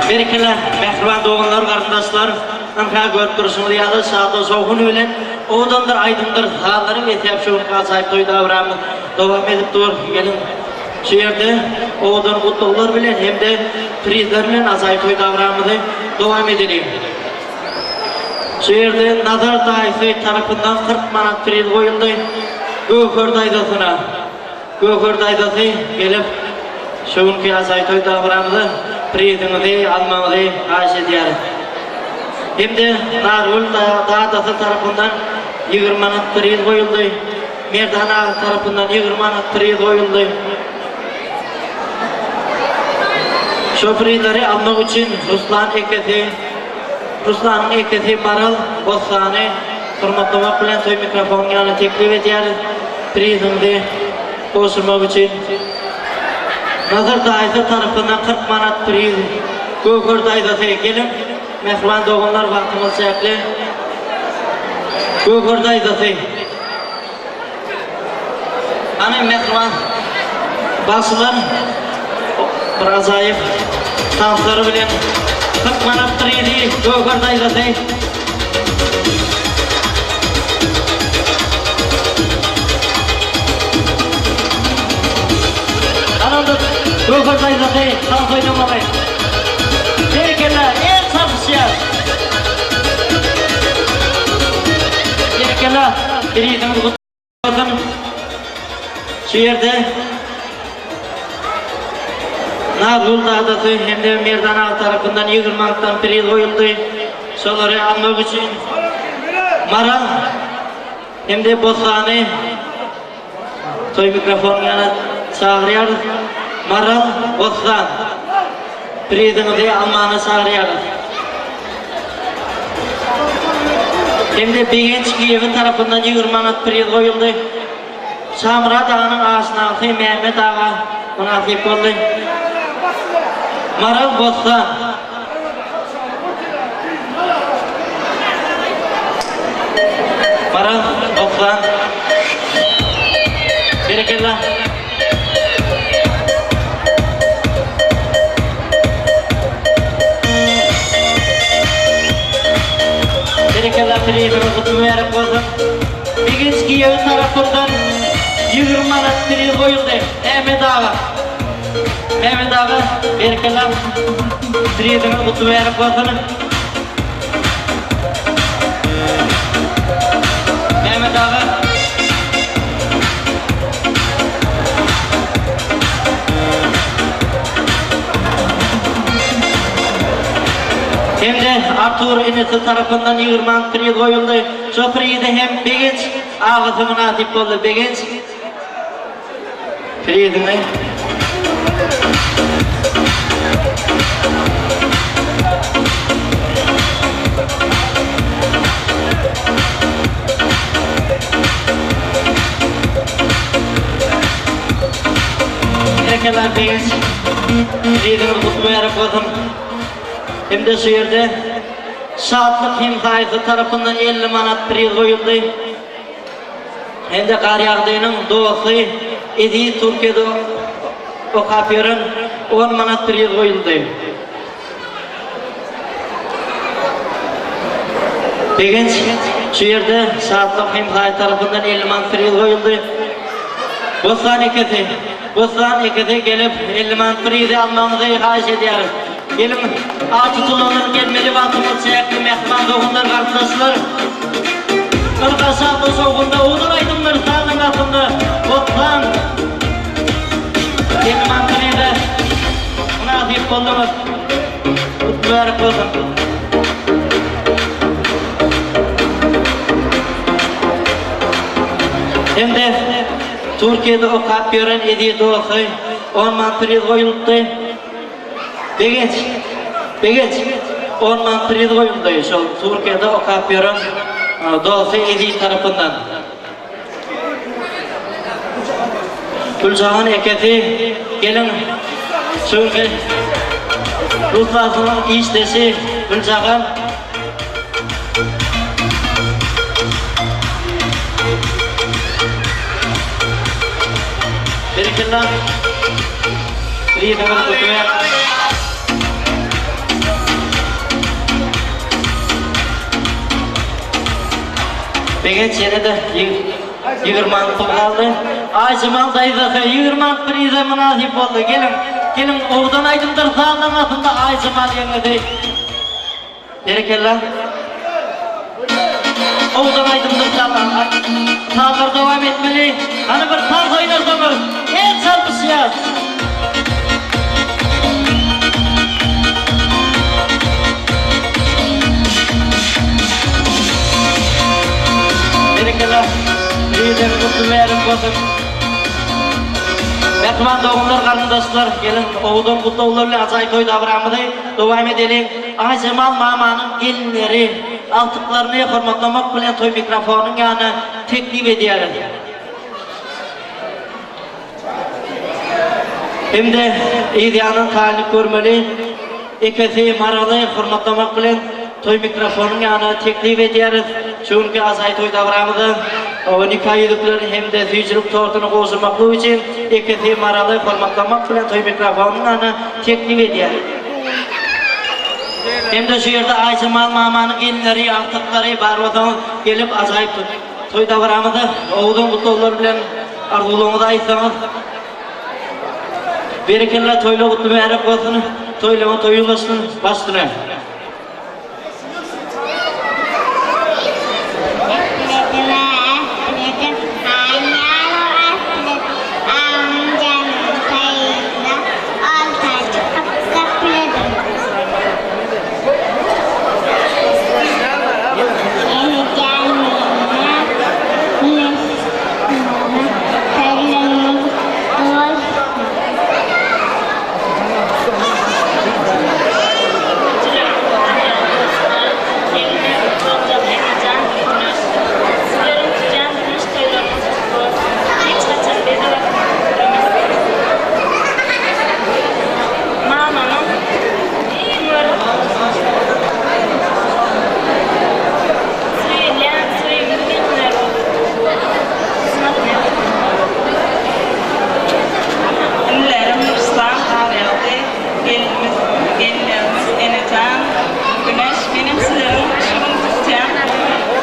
Berekella, mähriban doganlar, garyndaşlar! Ynha, görüp durşuňyz ýaly, şatlyk-şowhun bilen owadandyr aýdymdyr sazlary besläp şu günki ajaýyp toý-dabramyz dowam edip dur. Geliň, şu ýerde owadan gutlaglar bilen hem-de prizler bilen ajaýyp toý-dabramyzy dowam edeliň. Şu ýerde Nazar daýysy tarapyndan 40 manat priz goýuldy. Göwher daýzasyna. Göwher daýzasy gelip, şu günki ajaýyp toý dabramyza priziňizi almagyňyzy haýyş edýäris. Hem-de Nargül dadasy tarapyndan 20 manat priz goýuldy. Merdan aga tarapyndan 20 manat priz goýuldy. Şo prizleri almak üçin Ruslan ekesi, Ruslanyň ekesi Maral Bossany hormatlamak bilen toý mikrofonyň ýanyna teklip edýäris. Priziňizi gowşurmak üçin. Nazar daýza tarapyndan 40 manat priz. Göwher daýzasy, geliň, mähriban doganlar, wagtymyz çäkli. Göwher daýzasy. Hany mähriban bagşylar bir ajaýyp tanslary bilen 40 manat prizi Göwher daýzasy. Hany onda Göwher daýzasy tans oýnamaly. Berekella, el çarpyşýar. Berekella, priziňiz gutly bolsun. Şu ýerde Nazgül dadasy hem-de Merdan aga tarapyndan 20 manatdan priz goýuldy. Şolary almak üçin Maral hem-de Bossany toý mikrofonyň ýanyna çagyrýarys. Maral, Bossan, priziňizi almana çagyrýarys. Hem-de Begenç giýewi tarapyndan 20 manat priz goýuldy. Şamyrat aganyň aşnasy Mämmet aga mynasyp boldy. Maral Bossan. Maral Bossan. Berekella. Berekella prizimiz gutly mübärek bolsun. Begenç giýewi tarapyndan 20 manat priz goýuldy. Mehmet aga. Mehmet aga, berekella. Priziňiz gutly mübärek bolsun. Mehmet aga. Hem-de Artur inisi tarapyndan 20 manat priz goýuldy. Şo prize hem Begenç agasy mynasyp boldy. Begenç prizini Berekella Begenç. Priziňiz gutly mübärek bolsun. Hem-de şu ýerde Şatlyk hemsaýasy tarapyndan 50 manat priz goýuldy. Hem-de Garýagdynyň dosty Eziz Türkiýede okap ýören 10 manat priz goýuldy. Begenç şu ýerde Şatlyk hemsaýasy tarapyndan 50 manat priz goýuldy. Bossan ekesi, Bossan ekesi gelip 50 manat prizi almagyňyzy haýyş edýäris. Geliň, at tutulanlar gelmeli wagtymyz çäkli mähriban doganlar garyndaşlar. Ynha şatlyk şowhunda ozal aýdymlar sazyň astynda Bossan 50 manat prize mynasyp bolduňyz. Gutly mübärek bolsun. Hem-de Türkiýede okap ýören eziz dosty 10 manat priz goýulypdy. Begenç, Begenç, 10 manat priz goýuldy şol Türkiýede okap ýören dosty Eziz tarapyndan. Güljahan ekesi geliň şu günki Ruslasynyň işdeşi Güljahan. Berekella. Priziňiz gutly. Begenç ýene-de 20 manat pul galdy. Aýjemal daýzasy 20 manat prize mynasyp boldy. Geliň, geliň owadan aýdymdyr sazyň astynda Aýjemal ýeňňesi. Berekella. Owadan aýdymdyr sazlar. Sazlar dowam etmeli. Hany bir tans oýnasaňyz. El çarpyşýas. Berekella. Lider gutly mübärek bolsun. Mähriban doganlar, garyndaşlar, geliň owadan gutlaglar bilen ajaýyp toý dabaramyzy dowam edeliň. Aýjemal mamanyň gelinleri agtyklaryny hormatlamak bilen toý mikrofonynyň ýanyna teklip edýäris. Hem-de yz ýanyndan taýynlyk görmeli. Ekesi Maraly hormatlamak bilen toý mikrofonyň ýanyna teklip edýäris. Şu günki ajaýyp toý dabaramyzda nika ýüzüklerini hem-de süýjülik tortuny gowşurmaklyk üçin ekesi Maraly hormatlamak bilen toý mikrofonyň ýanyna teklip edýäris. Hem-de şu ýerde Aýjemal mamanyň gelinleri, agtyklary bar bolsaňyz gelip ajaýyp toý dabaramyzda owadan gutlaglar bilen Arzuwlaryňyzy aýtsaňyz. Berekella toýlar gutly mübärek bolsun. Toýlaryň toýy ulaşsyn baş üstüne. Ähledime ähledim, han ýaly ähledim, Agam janyň taýynda alta çykyp gepledim. Enejan meni Mamamyň iň bir Söýülýän söýgüli gelinler Inilerim Ruslan, Garýagdy, gelinimiz, gelinlerimiz Enejan, Güneş, menem sizleriň şu gün tutýan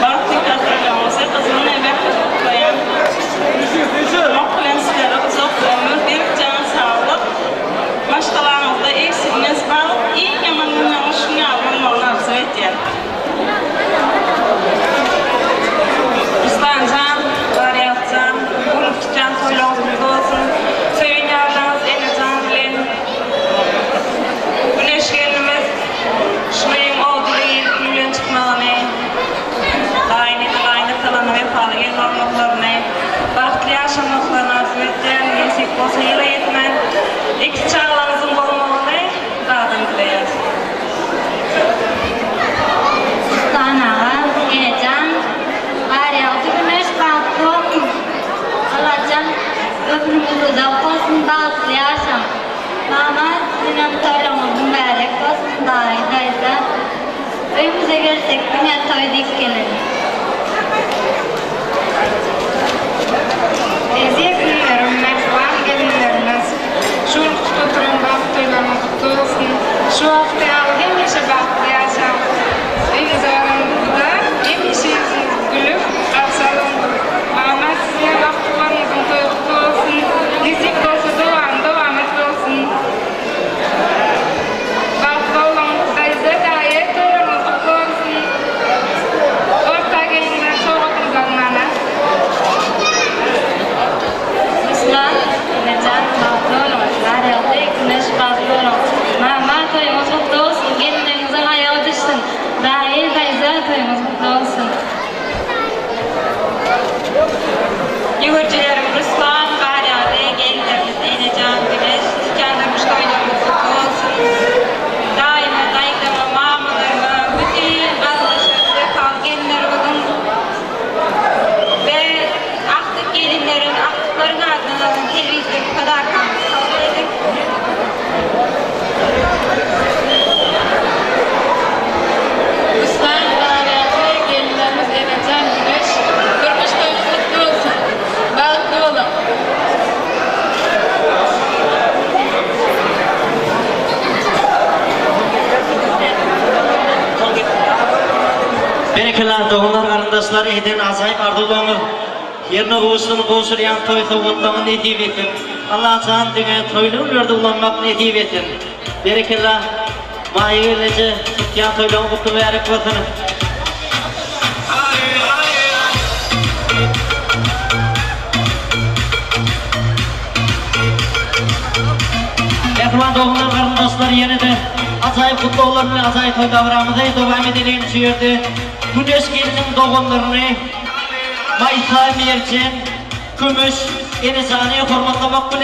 bagtly toýlaryňyzy gyzgyn we mähirli gutlaýan. Gutlamak bilen sizlere uzak ömür, berk jan saglyk, maşgalaňyzda egsilmez bagt, iň ýaman günleriňiz şuň ýaly bolmagyny arzuw edýän. Ruslanjan, Garýagtjan, bu gün tutýan toýlaryňyz gutly bolsun. Söýen ýarlaryňyz Enejan bilen Güneş gelnimiz şunyň oduly ýüpli bilen çykmagyny, gaýynene gaýynatalaryna wepaly gelin bolmaklaryny, bagtly ýaşamaklaryny arzuw edýän. Nesip bolsa ýyla ýetmän ekiz çagalaryňyzyň bolmagyny Hudadan dileýäs. Ruslan aga, Enejan, Garýagdy Güneş bagtly boluň! Allajan ömrüňiz uzak bolsun, bagtly ýaşaň! Mama siziňem toýlaryňyz mübärek bolsun, daýy, daýza! Öýümize gelsek diňe toý diýip geleliň! Eziz günlerim, mähriban gelinlerimiz! Şu gün tutup oturan bagt toýlaryňyz gutly bolsun! Şu wagtky ýaly hemişe bagtly ýaşaň! Öýüňize baranyňyzda hemişe ýüzüňiz gülüp garşy alyň! Mama siziňem agtyklaryňyzyň toýy gutly bolsun! Nesip bolsa dowamy dowamat bolsun! Bagtly boluň! Daýza, daýy toýlaryňyz gutly bolsun! Orta gelinler sowgadyňyzy almana. Berekella doganlar garyndaşlar eden ajaýyp arzuwlaryňyz ýerine gowuşsyn gowşurýan toý sowgatlaryňyz nesip etsin Allajan diňe toýly günlerde ulanmak nesip etsin Berekella Maýa gelneje tutýan toýlaryň gutly mübärek bolsun. Mähriban doganlar, garyndaşlar ýene-de ajaýyp gutlaglar bilen ajaýyp toý dabaramyzy dowam edeliň şu ýerde Güneş gelniň doganlaryny Maýsa, Merjen, Kümüş, Enejany hormatlamak bilen.